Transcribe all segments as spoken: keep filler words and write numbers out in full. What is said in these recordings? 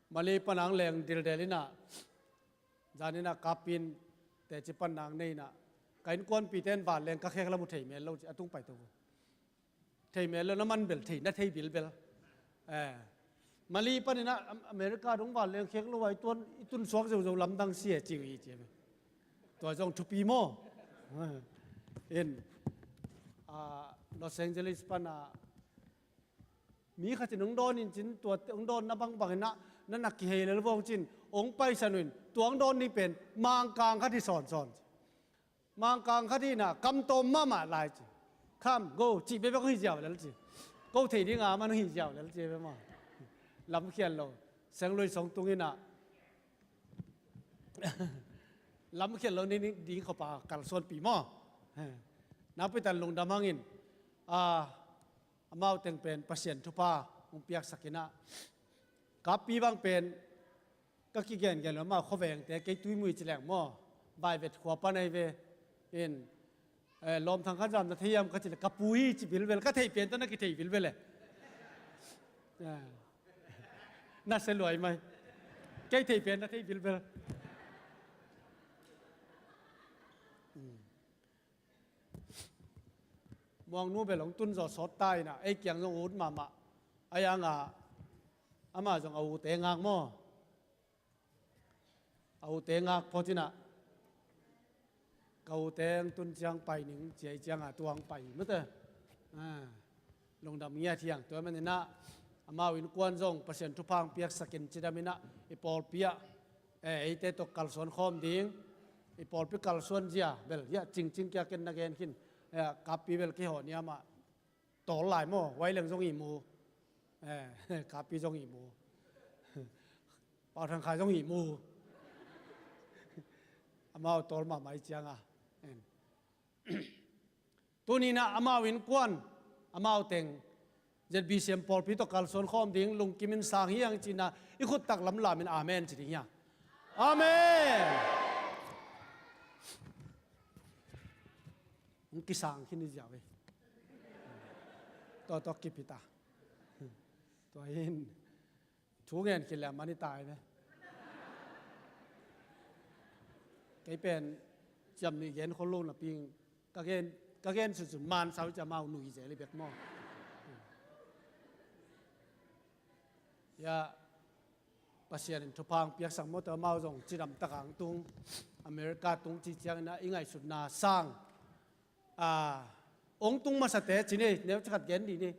Mali pan ang leng dildel inah, zan inah Kapi in teci pan ang nei inah, ka innkuanpite in vanleng ka khek lam uh thei mel lo ci, a tung paito uh. Thei mel lo, na man bel thei, na thei bilbel. Eh. Mali pan inah Am-, America dong vanleng khek lo a, i tuan, i tun suak zozo lamdang si e ci uh hi ci e. Tua zong thupi maw? Eh. In, ah, Los Angeles pan a mi khat in hong dawn in cin, tua hong dawnna bangbang inah, na na kihei lel vong cin, hong paisan uh in, tua hong dawn ni pen Mangkang khat hi sawnsawn. Mangkang khat hi inah, kam tawm mahmah lai ci. Come, go, cih bekbek hong hi ziau lel ci. Ko thei ding a, man hong hi ziau lel ci e ve maw. Lamkhial lo. Senglui song tung inah, lamkhial lo ni, ni ding khop a kalsuanpih maw. Nakpi tak lungdam hang in, ah, amau teng pen Pasian thupha hong piaksak inah, Kapi bang pen ka kigengen lo, amau khuavengte kei Tuimui ci leng maw, Vaivet khua pan ahi ve. In, eh, lawmthang khat zam na thei hiam ka cih leh ka pu hi ci bilbel, ka theih pen tawh na kithei bilbel e. Ah. Na sia luai mai. Kei theih pen na thei bilbel. Hmm. Muangnu bel hong tun zaw sawt ta inah, ei kiang zong ut mahmah. Ahi hang a, amah zong a ute ngak maw. A ute ngak phot inah, ka ute hong tun ciang pai ning ci a, ahi ciang a tua hong pai hi mate. Ah. Lungdam ngiat hi hang. Tua man inah, amau innkuan zong Pasian thupha hong piaksak in cidam inah, i pawlpi ah, eh, eite tawh kalsuan khawm ding, i pawlpi kalsuan zia bel hiah cingcing kia ken na gen khin, eh, Kapi bel kei hawh ni amah tawl lai maw, huai leng zong i mu. Eh, Kapi zong i mu. Pau Thang Khai zong i mu. Amau tawl mahmah ahi ciang a. En. Tuni inah amau innkuan, amau teng, Z B C M pawlpi tawh kalsuan khawm ding lungkim in sang hi hang ci inah, i khut tak lamlam in amen ci ding hi hang. Amen. Hong kisang khin hi ziau hi. Tua tawh kip hi ta. Tua in thu ngen khit leh a man hi ta hi ve. Kei pen ciam nih gen khol lo napi in ka gen, ka gen sunsun man sau hi ciah amau nui zel hi bek maw. Hiah Pasian in thupha hong piaksak maw, tua amau zong cidam tak a hong tung, America tung ci ciang inah i ngaihsutna sang, ah, hong tung masate ci ni, neu cikhat gen dih ni.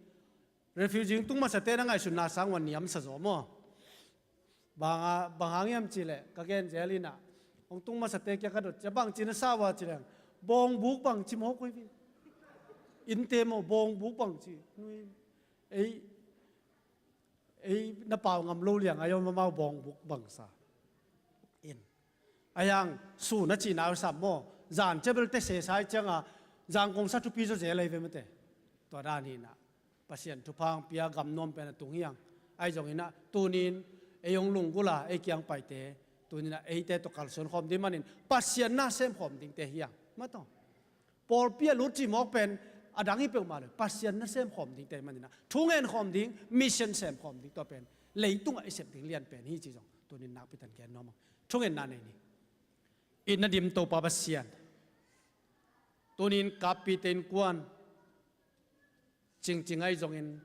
Refugee hong tung masate na ngaihsutna sang ua niamsa zaw maw. Bang a, bang hang hiam cih leh, ka gen zel inah, hong tung masate kiang ka dot ciah bangci na sa ua ci leng, bawngbuk bangci mawk uh hi ve. Innte maw, bawngbuk bangci. Ei, ei na pau ngam lo liang a i om, amau bawngbuk bangsa. In. Ahi hang sun a cihna uh sam maw, zan ciah belte sesa ahi ciang a, zangkong sa thupi zaw zel ahi ve mate. Tua dan hi inah, Pasian thupha hong pia gam nuam pen a tung hi hang. Ahi zong inah, tuni in ei hong lunggulh a ei kiang paite, tuni inah eite tawh kalsuan khawm ding manin Pasian na sem khawm dingte hi hang. Mataw. Pawlpi a lut cih mawk pen a dang hi peuhmah lo, Pasian na sem khawm dingte hi man inah, thungen khawm ding, mission sem khawm ding, tua pen leitungah i sep ding lian pen hi ci zong tuni in nakpi tak in gen nuam hang. Thungenna nei ni. Itna dim Topa Pasian, tuni in Kappite innkuan, Cingcing ahi zongin,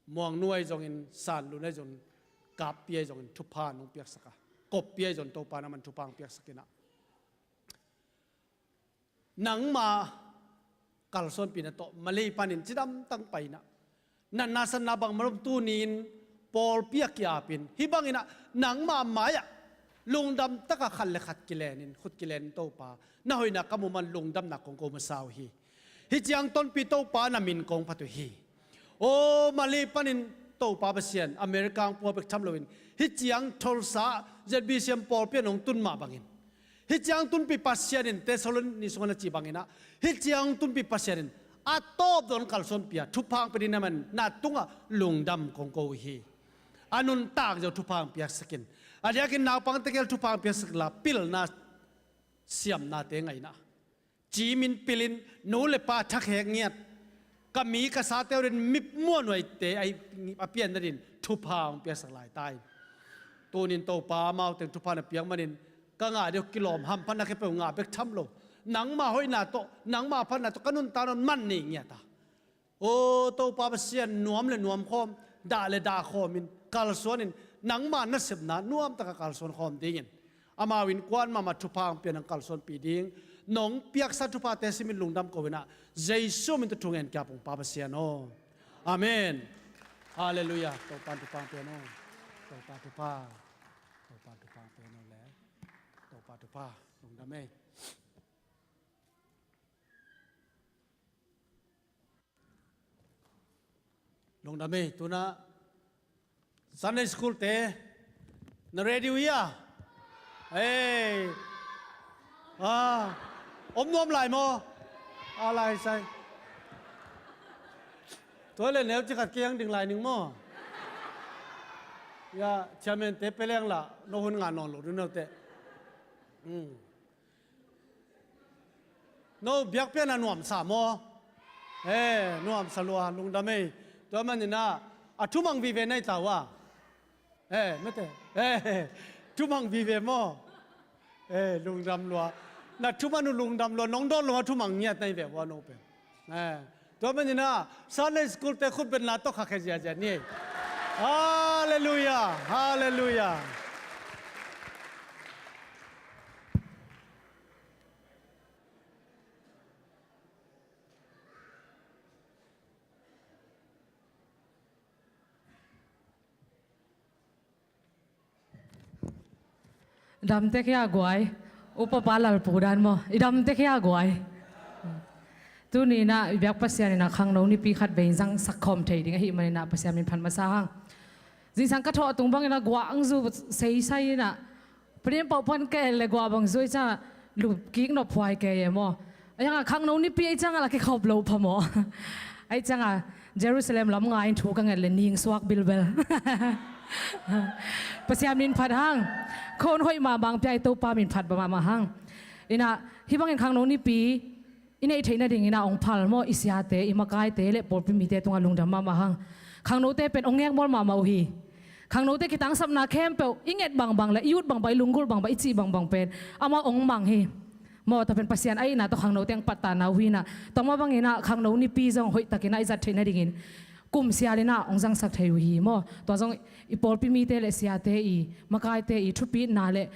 Muangnu ahi zongin, Sanlun ahi zongin, Kappi ahi zongin thupha nong piaksak a, Koppi ahi zong Topa na man thupha hong piaksak inah, nangma kalsuanpihna tawh Malay panin cidam tak pai inah, natna satna bangmah om, tuni in pawlpi a ki-apin, hih bang inah nangma mai-ah lungdam takah khat le khat kilenin, khut kilenin, Topa na hoihna ka muh man lungdamna kong ko masa uh hi. Hih ciang tonpih Topa na min kong phat uh hi. Aw Malay panin Topa Pasian, America hong pua bek tham loin, hih ciang Tulsa Z B C M pawlpi ah nong tun mah bangin, hih ciang tunpih Pasian in Thessaloni sungah na cih bang inah, hih ciang tunpih Pasian in a tawp dawn kalsuanpih a thupha hong pia ding na man na tungah lungdam kong ko uh hi. A nuntak zong thupha hong piaksak in, a diakin naupangte gel thupha hong piaksak inla, pilna siamnate ngaihna, cimin pilin nu le pa thakhek ngiat, ka mi ka sate uh dingin mi muanhuaite a pian nadingin thupha hong piaksak lai ta hi. Tunin Topa amau teng thupha na piak manin ka ngah ding uh kilawm, hamphatna khempeuh ngah bek tham lo, nangma hoihna tawh, nangma phatna tawh ka nuntak nawn man ni ngiat a. Aw Topa Pasian, nuam le nuam khawm, dah le dah khawmin kalsuanin, nangma nasepna nuamtaka kalsuan khawm dingin amau innkuan mahmah thupha hong pia, nong kalsuanpih ding, nong piaksa thuphate simin lungdam ko in ah, Jesu min tawh thu ngen ka hi ung Pa Pasian aw. Amen. Halleluiah. Topa in thupha hong pia hen aw. Topa thupha. Topa thupha hong pia hen aw le. Topa thupha. Lungdam ei. Lungdam ei, tu-in ah Sunday school te na ready uh hia? Ei. Ah, om nuam lai maw? A lai sai. Tua le neu ci khat kiang ding lai ning maw? Ya, chairman te pe leng la, no hun ngah nawn lo ding no te. Hmm. No biakpiakna nuamsa maw? Eh, nuamsa lua, lungdam ei. Tua manin ah, a thumang vive na hi ta uh a. Eh, mete. Eh, thumang vive maw? Eh, lungdam lua. Na thumang uh lungdam lua, nong dawn lo a thumang ngiat na hi ve uh a no pen. Eh, tua manin ah, Sunday school te khutbetna tawh khakhia ziazia ni. Halleluiah, halleluiah. Dam tek hia guai. Upa pa Lalpu dan maw? I dam tek hia guai. Tuni-in ah i biak Pasian in ah khangno nipi khat vei zangsak khawm thei ding ahih manin ah Pasian min phat masa hang. Zingsang ka thawh tung bangin ah guah ang zu seisai in ah, Padian pauh pan ka et leh guah bang zu ei ciang ah lup kik nop huai kei e maw. Ei ciang ah khangno nipi ei ciang ah la kikhop loh phamawh. Ei ciang ah Jerusalem lam ngai in thu ka nget leh ning suak bilbel. Pasian min phat hang. Khuahun hoih mahmah hong pia i Topa min phat mahmah hang. In ah hih bangin khangno nipi i neih theih nadingin ah hong phal maw, i siate, i makaite le pawlpi mite tungah lungdam mahmah hang. Khangnote pen hong ngekmawl mahmah uh hi. Khangnote kitangsapna khempeuh i nget bangbang le i ut bangbang, i lunggulh bangbang, i cih bangbang pen amau hong mang hi. Maw, tua pen Pasian a itna tawh khangnote hong pattahna uh hi in ah, tua mah bangin ah khangno nipi zong hoihtakin ah i zat theih nadingin kum sialin ah hong zangsak thei uh hi maw. Tua zong i pawlpi mite le siate i, makaite i thupitna le